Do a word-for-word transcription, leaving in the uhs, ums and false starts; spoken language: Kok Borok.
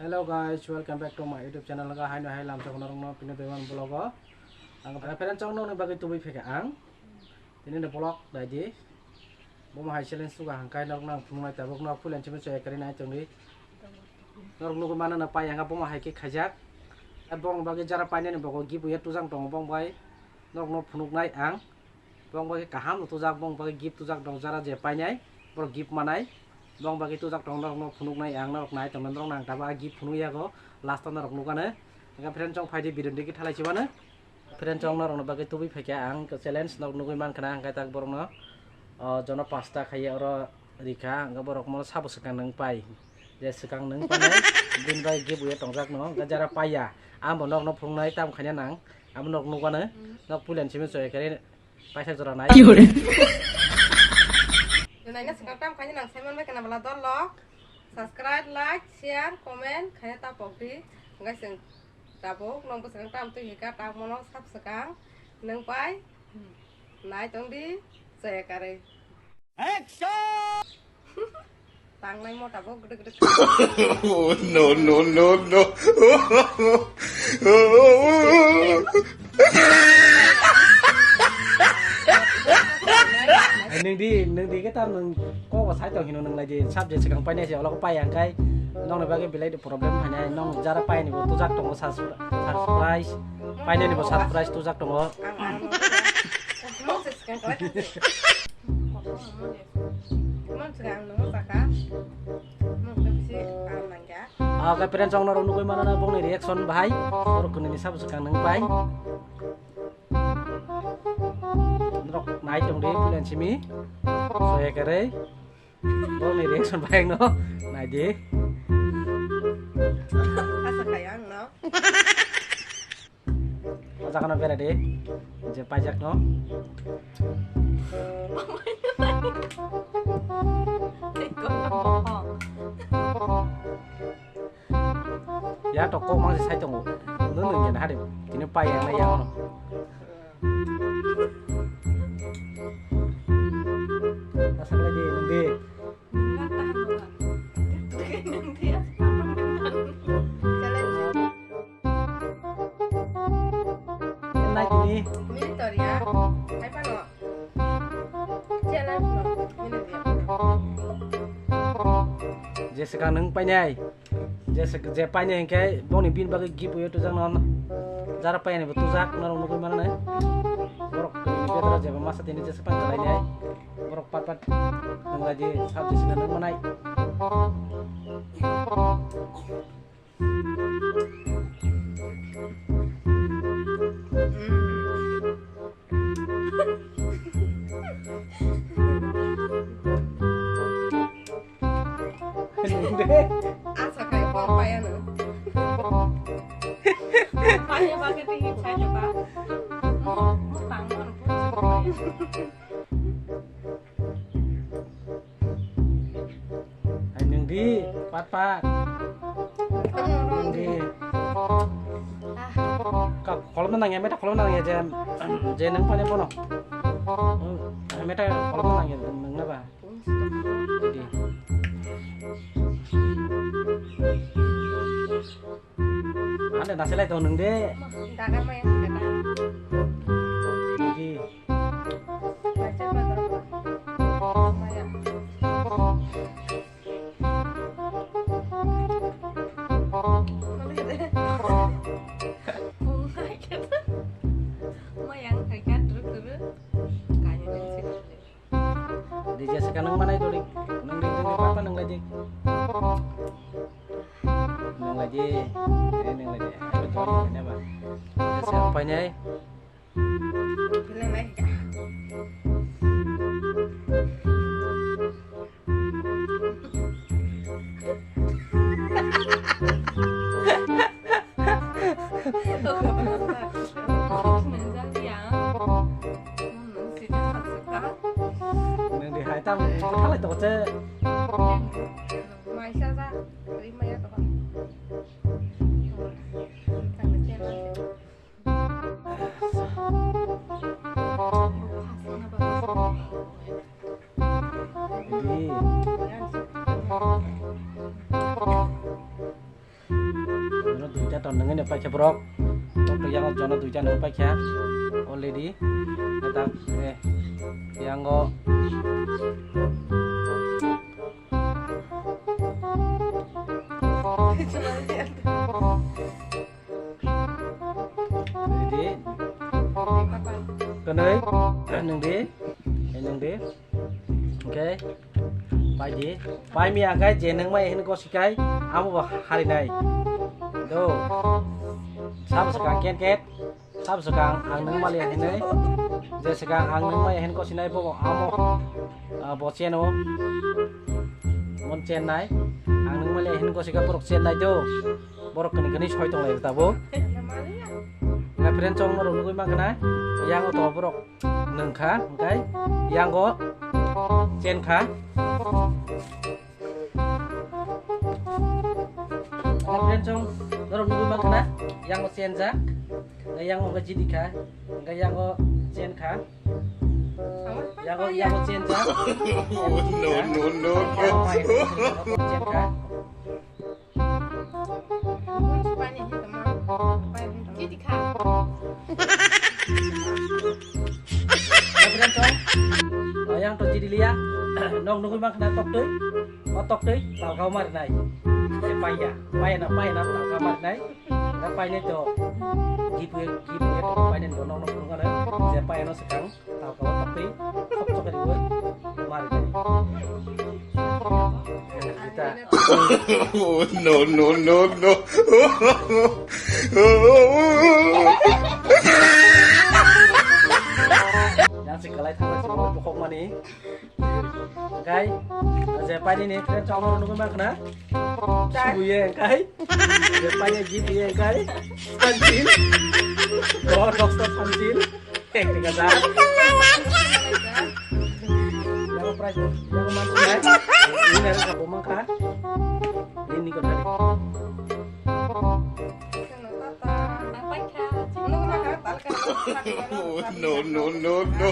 Hello guys, welcome back to my YouTube channel. Ga haino hai lamsa kono rokno pino doiman vlog o. Ang friend chong nokni bagwi tubui pheka ang. Tini ni vlog dai di. Bomo hai challenge suga hangkai norok nang phunuknai tabuk nok pulen chimi chaya kari nai tongdi. Norok nugui mano na pai hangka bomo hai khe khaijak. Ai bong bagwi jara painani bogo gift ya tujang tongo bong bai. Norok no phunuknai ang. Bong bagwi kaham no tujak, bong bagwi gift tujak dong, jara je painai, borok gift manai. Bong bagwi tujak tong norok no phunuknai ang, norok nai tong norok nang tabo a gift phunuk yago, last o norok nukano. Hingke friend chong phaidi video digi thalai chibano. Friend chong norok no bagwi tubui phaikha ang challenge nok nugui mankha na hingke tak borok no, o, jono pasta khaiya oro rikha, hingke borok mo sabo swkang nung pai. Je swkang nung painai, bini bagwi gift ya tongjak no, hingke jara paiya, amo nok no phunuknai tam khaina nang, amo nok nukano, nok pulen simi choi kare. Paisa jora nai. Ki hore? Naina swkang tam khaini nang saiman bai kana bala dol lo. Subscribe, like, share, comment khaina ta pokdi. Hingke chwng tabuk nong bwswkang tam twi hika tam mono sab swkang. Nung pai nai tongdi chaya kare. Action! Tangnai mota bo gede gede. Oh, no, no, no, no. Nung di, nung di ke tam nung kok bo sai tong hino nung lai di subject swkang painai se olok pai ang kai nong ni bagwi belai di problem phainai nong jara paini bo tujak tongo surprise painani bo surprise tujak tongo. Ang, ang, ang, ang, ang, ang, ang, ang, ang, ang, Mon saka ang nung saka. Mon saka bisi ang nangya. Ah, khe friends, ang norok nugui mano na bongni reaction bahai. Borok kwnwi ni sabo swkang nung pai. Norok nai tong di pulen simi. Soya kare. Borokni reaction bahai no nai di. Asa kaya ang no. O jaga no bera de, je paijak no. Ya to kok mang se sai tongo. Nung nung yen hari. Tini pai yang na yang no. Asa lagi nung di. Nai tini. Mini toria. Hai pano. Challenge no. Mini dia. Jessica nung painai. Jessica je painai hingke boni bin bagwi gift yo tujak no. Jara painai bo tujak norok nugui mano nai. Borok ni bedra jeba masa tini Jessica painai nai. Borok pat pat nung lai di sab Jessica nung manai. Asa kai pon paya no. Paya ba ke tinggi chai jaka. Mo, mo tang mo, mo. Hai nung di, pat pat. Nung di. Ka kolom nang ya, meta kolom nang ya, je, je nung pane bono. Meta kolom nang ya, nung na ba. Di. Ande naselai tong nung de. Dagar maya kata. Di. Baca bagar. Maya. Bunga kata. Maya kayak terus terus. Kayu dan sih. Di Jessica nung manai dori. Nung di, nung di, papa nung lagi. Nung lagi. Eh, nung lagi. Apa dori, apa? Jessica apa ni? Bilang lagi. Nung di hai tam thalai toko che. Maisa ja, ri maya toko. Di. Paikha borok. Borok yang jono duita nung paikha. Already. Eta, eh, yango. Ready? Kwnwi, nungdi, eh, nungdi. Okay. Paidi. Paimi angkai je nungmai hin ko sikai, amo bo harinai. Do. Sam sakang ken ket. Sam sakang ang nungmali hinwi. Je sakang ang nungmai hin ko sinai bo amo, ah, bo cheno. Mon chennai. Ang nungmali hin ko sikai borok chennai do. Borok kani kani soi tonglai tabuk. Na friend chong norok nugui mankha na. Yang to borok nungkha, hwnkhe yango chenkha. Na friend chong norok nugui mankha na. Yango chenjak. Hwnkhe yango hwnkhe jidikha. Hwnkhe yango chenkha. Yango, yango chenjak. No, no, no, no. Chenkha. Yang to jidi liya. Nok nugui mankha na toktwi. O toktwi talkao marinai. E paiya. Paiya na, paiya na talkao marinai. Na painai to. Gibu, gibu to painai to nok nok nugana. Je paiya no sekang. Talkao toktwi khop chokari oi mari. Kita. Oh, no, no, no, no. Yang si kalai thang si mo bokok mani. Kai, je pani ni kren chong no nugui mankha na. Suye kai. Je pani ji ye kai. Sanjin. Oh, doktor Sanjin. Ek tiga sa. Yang prize, yang mana? Ini ada apa makan? Ini kau tadi. No, no, no, no.